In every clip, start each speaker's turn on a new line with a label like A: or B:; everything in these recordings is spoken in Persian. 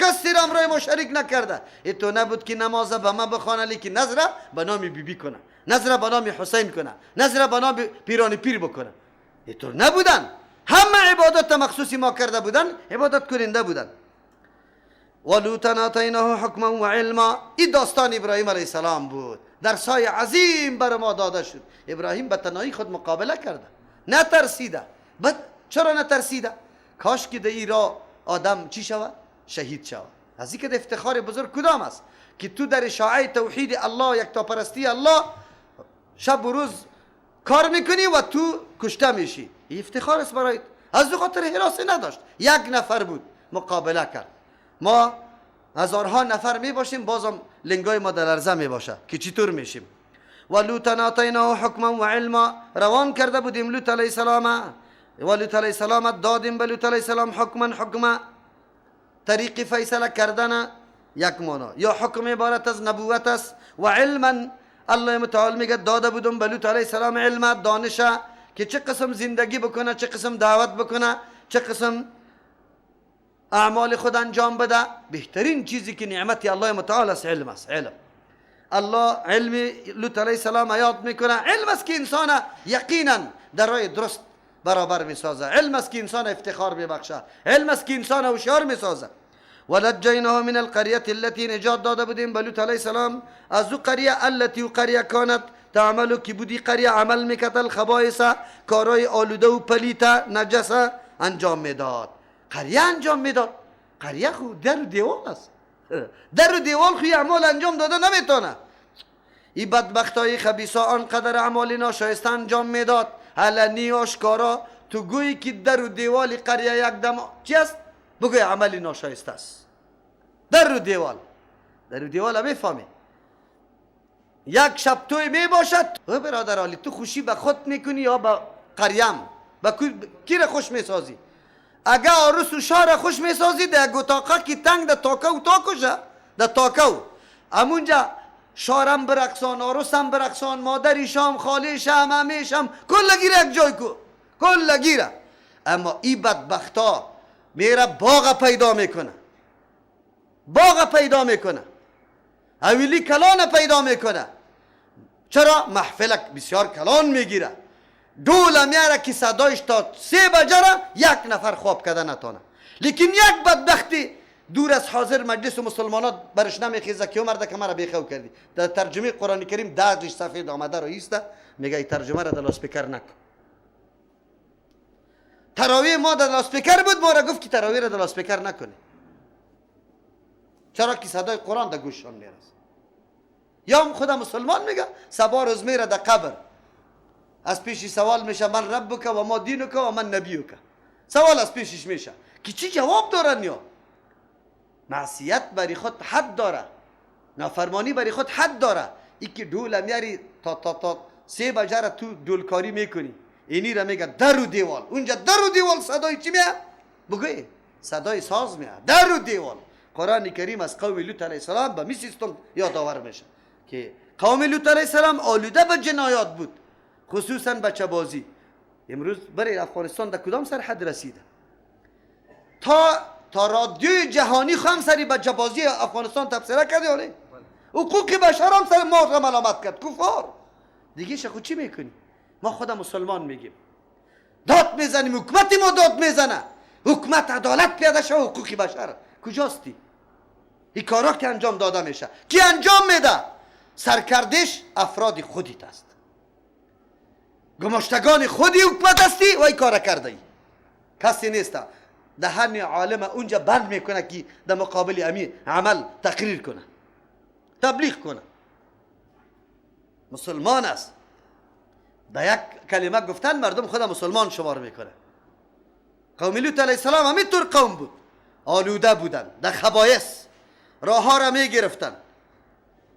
A: کسی را امرای ما شریک نکرده. ای تو نبود که نماز به ما بخوانه، لیکن نظر به نام بیبی کنه، نظر به نام حسین کنه، نظر به نام پیران پیر بکنه. ای تو نبودن، همه عبادت مخصوصی ما کرده بودن، عبادت کننده بودن. ولوطا آتیناه حکما و علما. این داستان ابراهیم علیه السلام بود، درسای عظیم بر ما داده شد. ابراهیم به تنهایی خود مقابله کرده، نترسیده. بعد چرا نترسیده؟ کاش که در ایرا آدم چی شود؟ شهید شود. از اینکه افتخار بزرگ کدام است که تو در اشاعه توحید الله، یکتاپرستی الله، شب و روز کار میکنی و تو کشته میشی. این افتخار است برایت. از او خاطر حراسی نداشت، یک نفر بود مقابله کرد. ما هزارها نفر می باشیم، بازم لنگای ما در لرزه می باشه که چطور میشیم. و لوطا آتیناه حکما و علما. روان کرده بودیم لوط علیه السلام، و لوط علیه السلام دادیم به لوط علیه السلام حکما، حکما طریق فیصله کردن یک معنا، یا حکم عبارت از نبوت است. و علما الله متعال میگه داده بودم به لوط علیه السلام علم، دانش، که چه قسم زندگی بکنه، چه قسم دعوت بکنه، چه قسم اعمال خود انجام بده. بهترین چیزی که نعمت الله متعال است علم است. علم الله علم لوط علیه السلام یاد میکنه. علم است که انسان یقینا در راه درست برابر میسازه. علم است که انسان افتخار میبخشه. علم است که انسان هوشیار میسازه. ونجیناه من القریه التي نجات داده بودیم به لوط علیه السلام از او قریه، التي قریه کانت تعمل که بودی قریه عمل میکرد، الخبائث کارای آلوده و پلیته نجسه انجام میداد. قریه انجام میداد. قریه خو در و دیوال است، در و دیوال خو اعمال انجام داده نمیتونه. این بدبختای خبیثا آنقدر اعمال ناشایسته انجام میداد، علنی آشکارا، تو گویی که در و دیوال قریه یک دم چی است؟ بگوی عمل ناشایسته است. در و دیوال، در و دیوال میفهمی. یک شب توی میباشد، او برادر عالی تو خوشی به خود میکنی یا به قریم؟ به کی را خوش میسازی؟ اگه عروس و شاه را خوش میسازی، در یک اتاقه که تنگ در تاکه و تاکوشه، در تاکه و همونجا شارم برقصان، عروسم برقصان، مادری شام، خاله شام، عمه شام، کل گیره یک جای کو، کل گیره. اما ای بدبختا میره باغ پیدا میکنه، باغ پیدا میکنه، حویلی کلان پیدا میکنه. چرا؟ محفلک بسیار کلان میگیره، دول میاره که صدایش تا 3 بجه را یک نفر خواب کرده نتانه. لیکن یک بدبختی دور از حاضر مجلس مسلمانات برش نمیخیزه که مرد که مرا بیخو کردی. در ترجمه قرآن کریم 10 سفید آمده رو ایسته، میگه این ترجمه را در لاسپیکر نکن. تراویح ما در لاسپیکر بود، ما را گفت که تراویح را در لاسپیکر نکنی. چرا که صدای قرآن در گوششان میرسه. یا هم خدا مسلمان میگه صبا روز میره در قبر، از پیشی سوال میشه من ربک و ما دینک و من نبیک. سوال از پیشش میشه که چی جواب دارن. یا معصیت بری خود حد داره، نافرمانی بری خود حد داره. ای که دول میاری تا تا تا 3 بجه را تو دولکاری میکنی، اینی را میگه در و دیوال. اونجا در و دیوال صدای چی میاد؟ بگوی صدای ساز میاد در و دیوال. قرآن کریم از قوم لوط علیه السلام به می سیستم یادآور میشه که قوم لوط علیه السلام آلوده به جنایات بود، خصوصا بچه بازی. امروز برای افغانستان در کدام سرحد رسیده؟ تا رادیوی جهانی خو هم سری بچه بازی افغانستان تبصره کرد یا نه؟ حقوق بشر هم سر ما را ملامت کرد. کفار دیگه شخو چی میکنی؟ ما خود مسلمان میگیم، داد میزنیم، حکومت ما داد میزنه، حکومت عدالت پیاده شه، حقوق بشر کجاستی؟ این کارا که انجام داده میشه، کی انجام میده؟ سرکردش افراد خودیت است، گماشتگان خودی حکومت هستی و این کار کرده ای. کسی نیست دهن عالم اونجا بند میکنه که در مقابل امی عمل تقریر کنه، تبلیغ کنه. مسلمان است، به یک کلمه گفتن مردم خود مسلمان شمار میکنه. قوم لوط علیه السلام همینطور قوم بود، آلوده بودن در خبایث، راه ها را میگرفتن،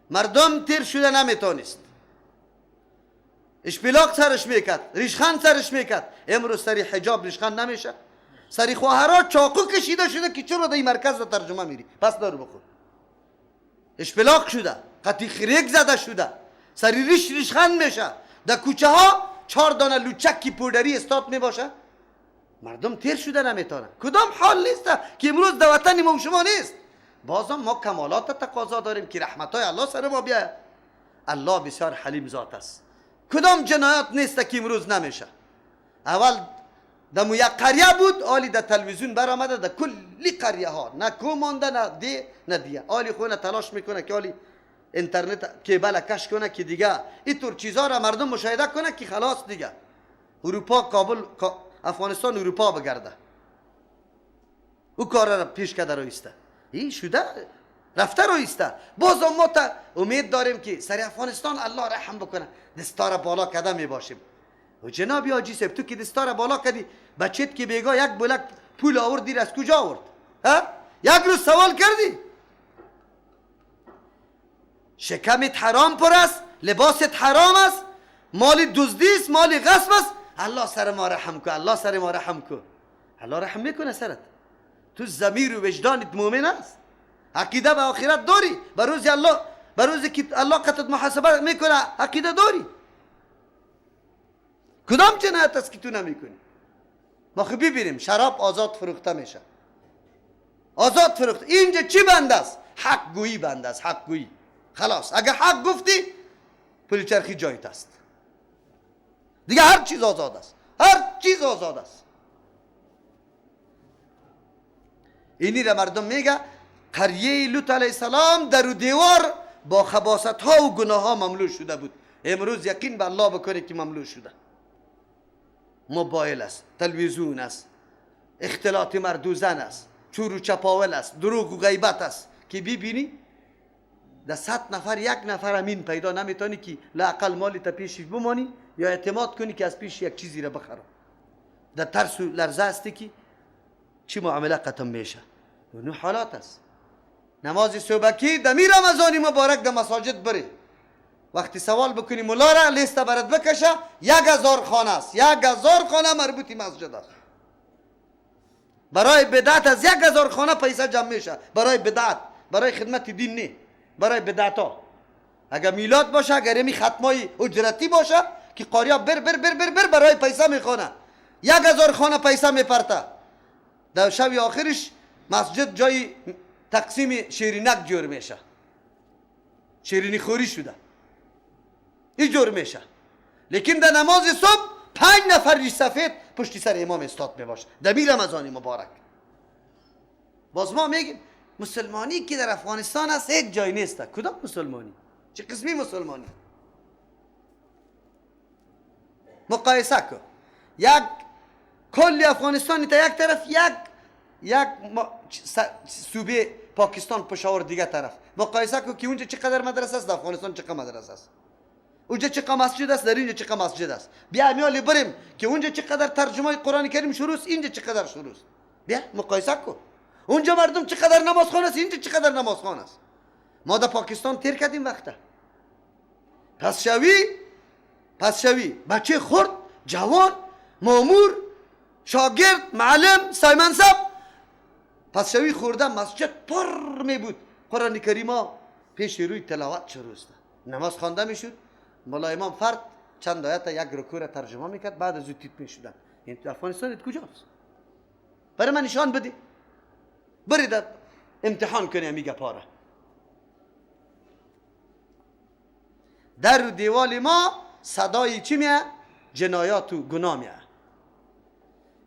A: مردم تیر شده نمیتونست، اشپیلاق سرش میکرد، ریشخند سرش میکرد. امروز سری حجاب ریشخند نمیشه، سری خواهرها چاقو کشیده شده که چرا در این مرکز را ترجمه میری، پس دارو بخور. اشپلاق شده، قطی خریک زده شده، سری ریش ریشخند میشه، در کوچه ها 4 دانه لوچکی پودری استاد میباشه، مردم تیر شده نمیتونه. کدام حال نیست که امروز در وطن ما و شما نیست. بازم ما کمالات تقاضا داریم که رحمتای الله سر ما بیاید. الله بسیار حلیم ذات است. کدام جنایت نیست که امروز نمیشه. اول در یک قریه بود، آلی در تلویزیون برآمده در کلی قریه ها، نه کو مانده نه دی نه دیه. آلی خونه تلاش میکنه که آلی اینترنت کیبل کش کنه که دیگه اینطور چیزا را مردم مشاهده کنه که خلاص دیگه اروپا کابل افغانستان اروپا بگرده. او کار را پیش کرده رویسته، این شده رفته رویسته. بازم ما تا امید داریم که سر افغانستان الله رحم بکنه، دستار بالا کده می باشیم. و جناب حاجی صاحب تو که دستار بالا کدی، بچت که بیگا یک بلک پول آوردی از کجا آورد؟ ها؟ یک روز سوال کردی؟ شکمت حرام پر است، لباست حرام است، مال دزدی است، مال غصب است. الله سر ما رحم کو، الله سر ما رحم کو. الله رحم میکنه سرت. تو ضمیر و وجدانت مؤمن است، عقیده به آخرت داری، به روز الله، به روزی که الله قطعت محاسبه میکنه عقیده داری. کدام جنایت است که تو نمیکنی؟ ما خب ببینیم شراب آزاد فروخته میشه، آزاد فروخته. اینجا چی بند است؟ حق گویی بند است، حق گویی. خلاص اگه حق گفتی پول چرخی جایت است دیگه. هر چیز آزاد است، هر چیز آزاد است. اینی را مردم میگه قریه لوط علیه السلام در و دیوار با خباثت ها و گناه ها مملو شده بود. امروز یقین به الله بکنه که مملو شده. موبایل است، تلویزیون است، اختلاط مرد و زن است، چور و چپاول است، دروغ و غیبت است که ببینی در 100 نفر یک نفر امین پیدا نمیتونی که لااقل مالی تا پیشش بمانی یا اعتماد کنی که از پیش یک چیزی را بخرم. در ترس و لرزه هستی که چی معامله قتم میشه. اونو حالات است. نماز صبحکی دمی رمضانی مبارک در مساجد بری، وقتی سوال بکنی مولا را لیست برات بکشه، 1000 خانه است، 1000 خانه مربوطی مسجد است. برای بدعت از 1000 خانه پیسه جمع میشه، برای بدعت، برای خدمت دین نه، برای بدعت ها. اگر میلاد باشه، اگر می ختمای اجرتی باشه که قاریا بر بر بر بر بر برای پیسه میخوانه، 1000 خانه پیسه میپرته. در شب آخرش مسجد جای تقسیم شیرینک جور میشه، شیرینی خوری شده این جور میشه. لیکن در نماز صبح 5 نفر ریش سفید پشتی سر امام استاد میباشه در می رمضان مبارک. باز ما میگیم مسلمانی که در افغانستان است هیچ جای نیست. کدام مسلمانی؟ چه قسمی مسلمانی؟ مقایسه کن یک کل افغانستان تا یک طرف، یک صوبه پاکستان پشاور دیگه طرف. مقایسه کن که اونجا چقدر مدرسه است، در افغانستان چقدر مدرسه است، اونجا چقدر مسجد است، در اینجا چقدر مسجد است. بیا میالی بریم که اونجا چقدر ترجمه قرآن کریم شروع است، اینجا چقدر شروع است. بیا مقایسه کن اونجا مردم چقدر نمازخوان است، اینجا چقدر نمازخوان است. ما در پاکستان تیر کردیم وقته. پس شوی بچه خرد، جوان، مامور، شاگرد، معلم، سایمنصب، پس شوی خورده مسجد پر می بود. قرآن کریم پیش روی تلاوت شروع است، نماز خوانده میشد، ملا امام فرد چند آیت یک رکوع را ترجمه میکرد، بعد از او تیت میشدن. این تو افغانستان کجاست؟ برای من نشان بده، برید امتحان کنی امی گپاره. در دیوال ما صدای چی میه؟ جنایات و گناه میه.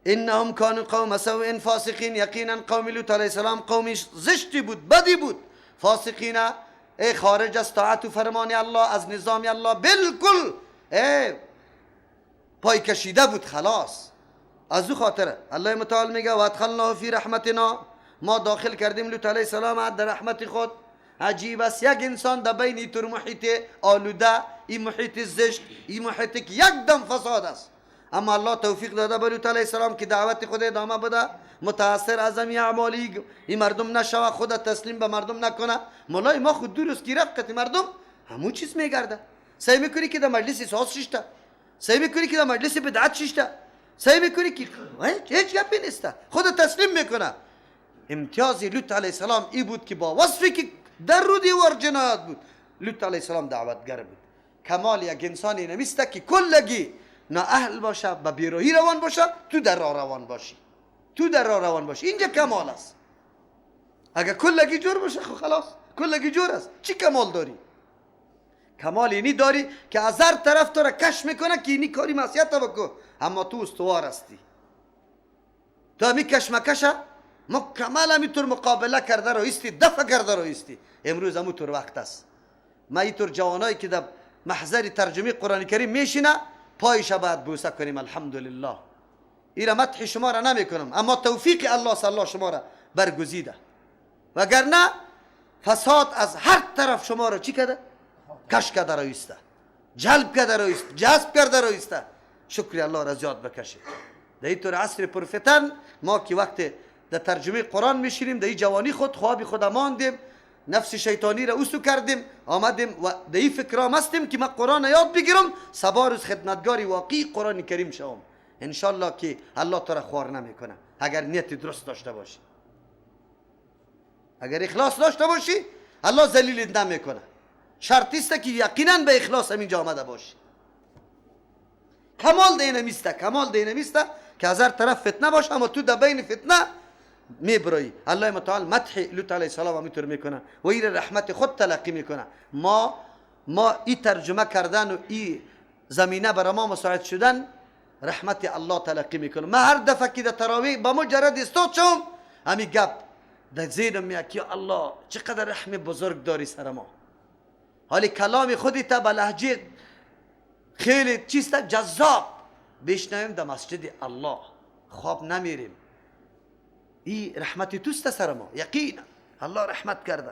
A: انهم کانوا قوم سوء فاسقین. یقینا قوم لوط علیه السلام قومی زشتی بود، بدی بود، فاسقین، ای خارج از طاعت و فرمان الله، از نظام الله بالکل ای پای کشیده بود. خلاص از او خاطره الله متعال میگه و ادخلناه فی رحمتنا، ما داخل کردیم لوط علیه السلام در رحمت خود. عجیب است یک انسان در بین این محیط آلوده، این محیط زشت، این محیط که یک دم فساد است، اما الله توفیق داده به لوط علیه السلام که دعوت خود ادامه بده، متاثر از این اعمالی این مردم نشوه، خود تسلیم به مردم نکنه. مولای ما خود دور است که رفقت مردم همون چیز میگرده. سعی میکنی که در مجلس ساز ششته، سعی میکنی که در مجلس بدعت ششته، سعی میکنی که هیچ گپی نیست، خود تسلیم میکنه. امتیاز لوط علیه السلام ای بود که با وصفی که در رو دیوار جنایت بود، لوط علیه السلام دعوتگر بود. کمال یک انسانی نمیسته که کلگی نه اهل باشه، به بیراهی روان باشه، تو در راه روان باشی، تو در راه روان باشی. اینجا کمال است. اگر کلگی جور باشه خب خلاص، کلگی جور است. چی کمال داری؟ کمال اینی داری که از هر طرف تو را کش میکنه که اینی کاری معصیت بکو، اما تو استوار هستی. تو همی کشمکشه مکمل همیطور مقابله کرده رو ایستی، دفع کرده رو ایستی. امروز همونطور وقت است. ما اینطور جوانایی که در محضر ترجمه قرآن کریم میشینه پایش باید بوسه کنیم. الحمدلله. ایرا مدح شما را نمیکنم، اما توفیق الله صلی الله شما را برگزیده، وگرنه فساد از هر طرف شما را چی کرده؟ کش کرده رو ایسته، جلب کرده رو ایسته، جذب کرده رو ایسته. شکر الله را زیاد بکشه. در اینطور عصر پرفتن ما که وقت در ترجمه قرآن میشینیم، در این جوانی خود خواب خود ماندیم، نفس شیطانی را اوسو کردیم، آمدیم و در این فکر هستیم که من قرآن یاد بگیرم، صبا روز خدمتگاری واقعی قرآن کریم شوم. انشالله که الله تو را خوار نمیکنه اگر نیت درست داشته باشی، اگر اخلاص داشته باشی الله ذلیلت نمیکنه. شرطی است که یقینا به اخلاص همینجا آمده باشی. کمال دینمیسته، کمال دینمیسته که از هر طرف فتنه باشه، اما تو در بین فتنه میبرایی. الله متعال مدح لوط علیه السلام همینطور میکنه و این رحمت خود تلقی میکنه. ما ای ترجمه کردن و ای زمینه برای ما مساعد شدن رحمت الله تلقی میکنه. ما هر دفعه که در تراویح با مجرد استاد شوم همی گپ در ذهنم میاد که الله چقدر رحم بزرگ داری سر ما. حالی کلام خودت به لهجه خیلی چیست جذاب بشنویم در مسجد الله خواب نمیریم. ای رحمت توست سر ما، یقینا الله رحمت کرده.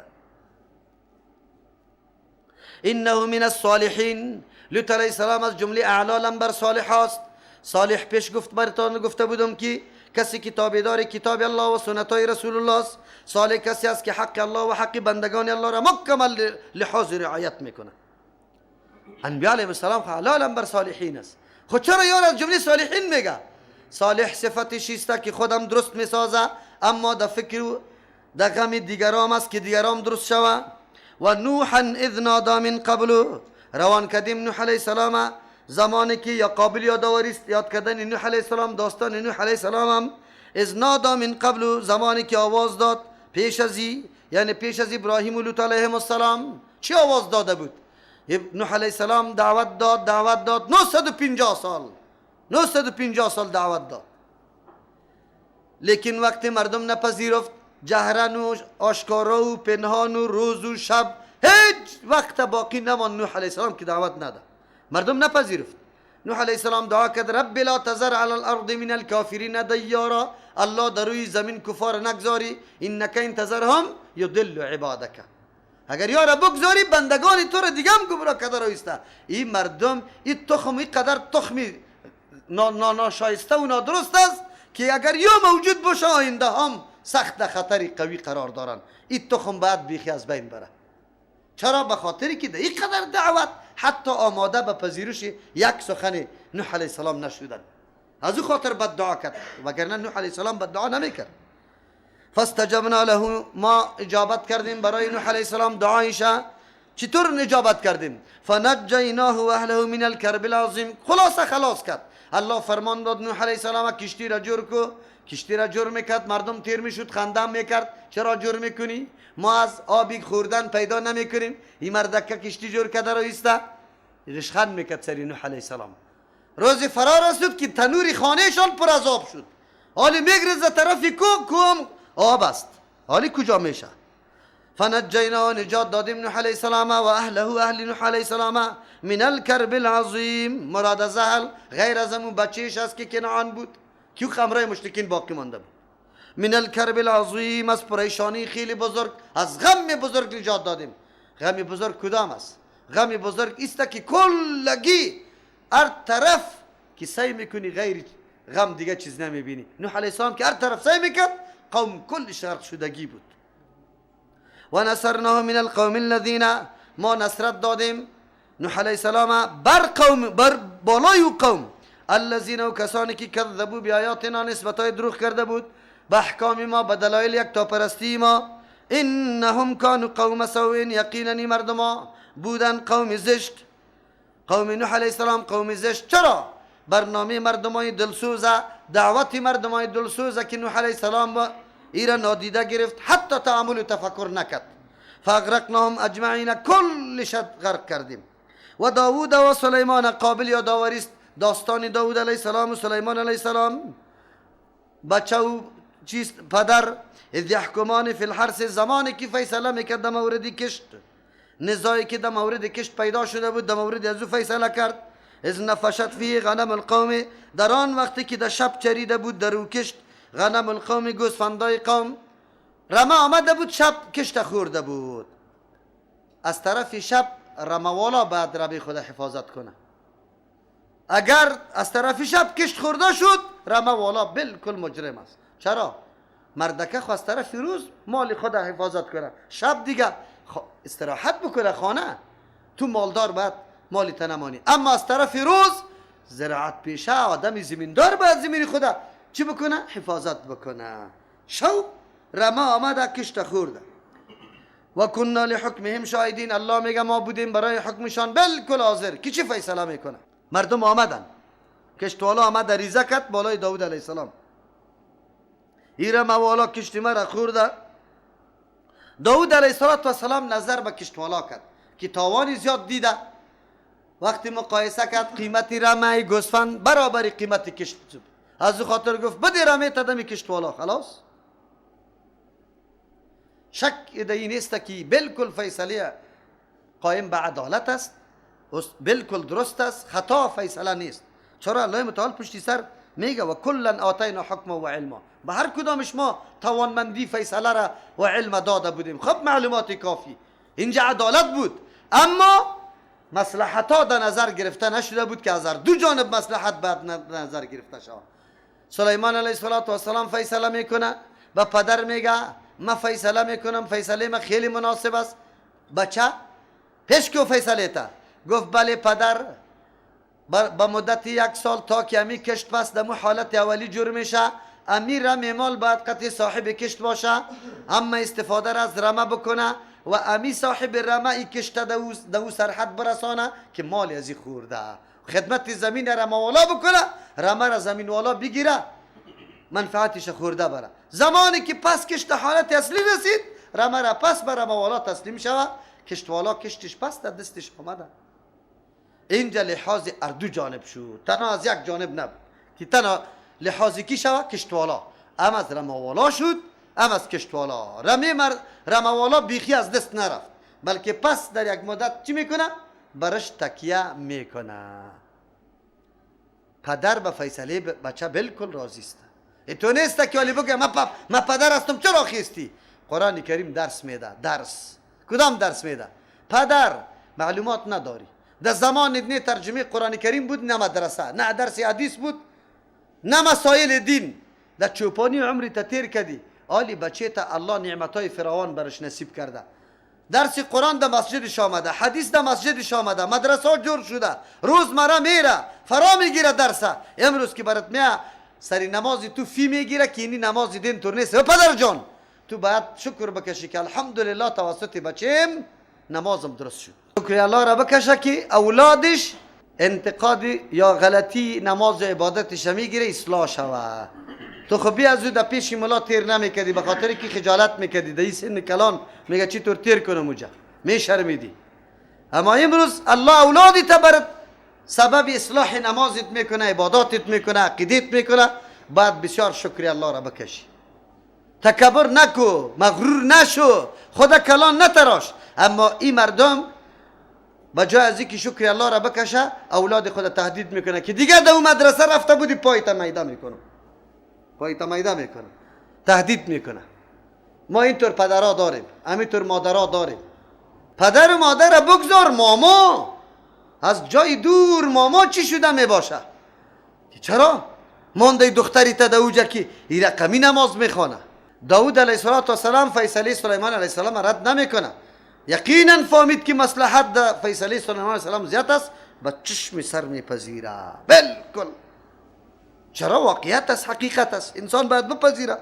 A: انه من الصالحین. لوط علیه السلام از جمله اعلی لنبر صالح است. صالح پیش گفت براتان گفته بودم که کسی که تابعدار کتاب الله و سنت های رسول الله است، صالح کسی است که حق الله و حق بندگان الله را مکمل لحاظ رعایت میکنه. انبیاء علیهم السلام اعلی لنبر صالحین است. خود چرا یار از جمله صالحین میگه؟ صالح صفتش است که خودم درست میسازه، اما در فکر و در غم دیگرام است که دیگرام درست شوه. و نوحا اذ نادى من قبل. روان کردیم نوح علیه السلام زمانی که یا قابل یادآوری است یاد کردن نوح علیه السلام، داستان نوح علیه السلام هم اذ نادى من قبل، زمانی که آواز داد پیش از یعنی پیش از ابراهیم و لوط علیهم السلام. چی آواز داده بود؟ نوح علیه السلام دعوت داد، دعوت داد 950 سال، 950 سال دعوت داد، لیکن وقتی مردم نپذیرفت، جهرن و آشکارا و پنهان و روز و شب هیچ وقت باقی نمان نوح علیه السلام که دعوت نده، مردم نپذیرفت. نوح علیه السلام دعا کرد رب لا تذر علی الارض من الکافرین دیارا، الله در روی زمین کفار نگذاری، انک ان تذرهم یضل عبادک. اگر یارا بگذاری بندگان تو را دیگه هم گمراه کرده رویسته. این مردم این تخم این قدر تخمی ناشایسته و نادرست است که اگر یا موجود باشه آینده هم سخت در خطر قوی قرار دارن. این تخم باید بیخی از بین بره. چرا؟ به خاطری که در این قدر دعوت حتی آماده به پذیرش یک سخن نوح علیه السلام نشدن. از او خاطر بد دعا کرد، وگرنه نوح علیه السلام بد دعا نمیکرد. فاستجبنا له، ما اجابت کردیم برای نوح علیه السلام دعایش. چطور اجابت کردیم؟ فنجیناه و اهله من الکرب العظیم. خلاصه خلاص کرد. الله فرمان داد نوح علیه السلام کشتی را جور کو. کشتی را جور میکرد، مردم تیر میشد، خنده میکرد. چرا جور میکنی؟ ما از آبی خوردن پیدا نمیکنیم. این مردک کشتی جور کرده رو ایسته رشخند میکرد سری نوح علیه السلام. روز فرار رسید که تنور خانهشان پر از آب شد. حالی میگرزه طرف کو آب است، حالی کجا میشه؟ فنجینا، نجات دادیم نوح علیه السلام و اهله، اهل نوح علیه السلام من الکرب العظیم. مراد از اهل غیر از امون بچهش است که کنعان بود که خمره مشرکین باقی مانده بود. من الکرب العظیم، از پریشانی خیلی بزرگ، از غم بزرگ نجات دادیم. غم بزرگ کدام است؟ غم بزرگ است که کلگی هر طرف که سعی میکنی غیر غم دیگه چیز نمیبینی. نوح علیه السلام که هر طرف سعی میکرد قوم کل شرق شدگی بود. و نصرناه من القوم الذین، ما نصرت دادیم نوح علیه السلام بر قوم، بر بالای قوم الذین و کسانی که کذبوا بیایاتنا، نسبتای دروغ کرده بود به احکام ما، به دلایل یکتاپرستی ما. انهم کانوا قوم سوء، یقینا مردما بودن قوم زشت. قوم نوح علیه السلام قوم زشت. چرا؟ برنامه مردمای دلسوزه، دعوت مردمای دلسوزه که نوح علیه السلام با ایرا نادیده گرفت، حتی تأمل و تفکر نکرد. فاغرقناهم اجمعین، کل شد غرق کردیم. و داوود و سلیمان، قابل یادآوری است داستان داوود علیه السلام و سلیمان علیه السلام. بچه و چیست پدر، اذ یحکمان فی الحرث، زمانی که فیصله میکرد در مورد کشت، نزاعی که در مورد کشت پیدا شده بود در مورد از او فیصله کرد. اذ نفشت فیه غنم القوم، در آن وقتی که در شب چریده بود در او کشت، غنم القوم گوسفندای قوم، رمه آمده بود شب کشت خورده بود. از طرف شب رمه والا بعد ربی خود حفاظت کنه، اگر از طرف شب کشت خورده شد رمه والا بالکل مجرم است. چرا؟ مردکه خو از طرف روز مال خود حفاظت کنه، شب دیگه استراحت بکنه خانه، تو مالدار باید مالی تنمانی. اما از طرف روز زراعت پیشه آدم زمیندار باید زمین خود چی بکنه؟ حفاظت بکنه. شو رمه آمده کشت خورده. و کنا لحکمهم شاهدین، الله میگه ما بودیم برای حکمشان بالکل حاضر که چی فیصله میکنه. مردم آمدن، کشتوالا آمده ریزه کرد بالای داود علیه السلام، ای رمه والا کشت مرا خورده. داود علیه السلام نظر به کشتوالا کرد که تاوانی زیاد دیده. وقتی مقایسه کرد قیمت رمه گوسفند برابر قیمت کشت، از او خاطر گفت بده رمه تا دمی کشتوالا، خلاص. شک در این نیست که بالکل فیصله قایم به عدالت است، بالکل درست است، خطا فیصله نیست. چرا الله متعال پشتی سر میگه و کلا آتینا حکما و علما، به هر کدامش ما توانمندی فیصله را و علم داده بودیم. خب معلومات کافی، اینجا عدالت بود، اما مصلحت ها در نظر گرفته نشده بود که از هر دو جانب مصلحت باید نظر گرفته شود. سلیمان علیه السلام فیصله میکنه، به پدر میگه ما فیصله میکنم، فیصله ما خیلی مناسب است. بچه پیش کو فیصله تا؟ گفت بله پدر، به مدت یک سال تا که امی کشت پس دمو حالت اولی جور میشه، امی رمه مال باید قطع صاحب کشت باشه، اما استفاده را از رمه بکنه و امی صاحب رمه ای کشت دو سرحد برسانه که مال ازی خورده، خدمت زمین رمه والا بکنه، رمه را زمین والا بگیره، منفعتش خورده بره. زمانی که پس کشت حالت اصلی رسید، رمه را پس به رمه والا تسلیم شوه، کشت والا کشتش پس در دستش آمده. اینجا لحاظ اردو جانب شد، تنها از یک جانب نبود که تنها لحاظ کی شوه؟ کشت والا، ام از رمه والا شد ام از کشت والا. رمه والا بیخی از دست نرفت، بلکه پس در یک مدت چی میکنه؟ برش تکیه میکنه. پدر به فیصله بچه بالکل راضی است. تو نیست که علی بگه من پدر هستم چرا خیستی؟ قرآن کریم درس میده. درس کدام درس میده؟ پدر معلومات نداری، در زمان نه ترجمه قرآن کریم بود، نه مدرسه، نه درس حدیث بود، نه مسائل دین. در چوپانی عمری تا تیر کردی، آلی بچه تا الله نعمتای فراوان برش نصیب کرده، درس قرآن در مسجدش آمده، حدیث در مسجدش آمده، مدرسه جور شده، روزمره میره فرا میگیره درسه. امروز که برات میه سری نمازی تو فی میگیره که اینی نماز دین تو نیست. پدر جان تو باید شکر بکشی که الحمدلله توسط بچیم نمازم درست شد. شکر الله را بکشه که اولادش انتقاد یا غلطی نماز و عبادتش میگیره اصلاح شوه. تو خب بی از او در پیش ملا تیر نمیکردی به خاطر که خجالت میکردی، در این سن کلان میگه چی طور تیر کنم اونجا، میشرمیدی. اما امروز الله اولادی تا برات سبب اصلاح نمازت میکنه، عباداتت میکنه، عقیدت میکنه، بعد بسیار شکر الله را بکشی. تکبر نکو، مغرور نشو، خدا کلان نتراش. اما این مردم به جای از اینکه شکر الله را بکشه، اولاد خود تهدید میکنه که دیگه در اون مدرسه رفته بودی پایت میده میکنم، پایت میده میکنم، تهدید میکنه. ما اینطور پدرها داریم، همینطور مادرها داریم. پدر و مادر بگذار، ماما از جای دور ماما چی شده میباشه؟ چرا مانده دختری تا دوجه که این رقمی نماز میخوانه؟ داود علیه السلام فیصله سلیمان علیه السلام رد نمیکنه، یقینا فهمید که مصلحت در فیصله سلیمان علیه السلام زیاد است، با چشم سر میپذیره بالکل. چرا؟ واقعیت است، حقیقت است، انسان باید بپذیره.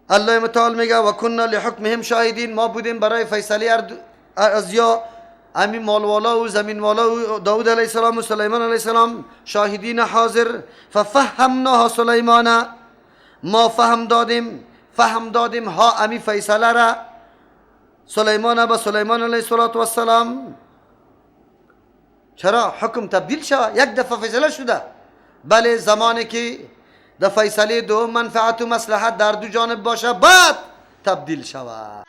A: الله متعال میگه و کنا لحکمهم شاهدین، ما بودیم برای فیصله از یا امی مال والا و زمین والا و داود علیه السلام و سلیمان علیه السلام شاهدین حاضر. ففهمناها سلیمان، ما فهم دادیم، فهم دادیم ها امی فیصله را سلیمان به سلیمان علیه السلام. چرا حکم تبدیل شود؟ یک دفعه فیصله شده. بله زمانی که در فیصله دو منفعت و مصلحت در دو جانب باشه بعد تبدیل شود.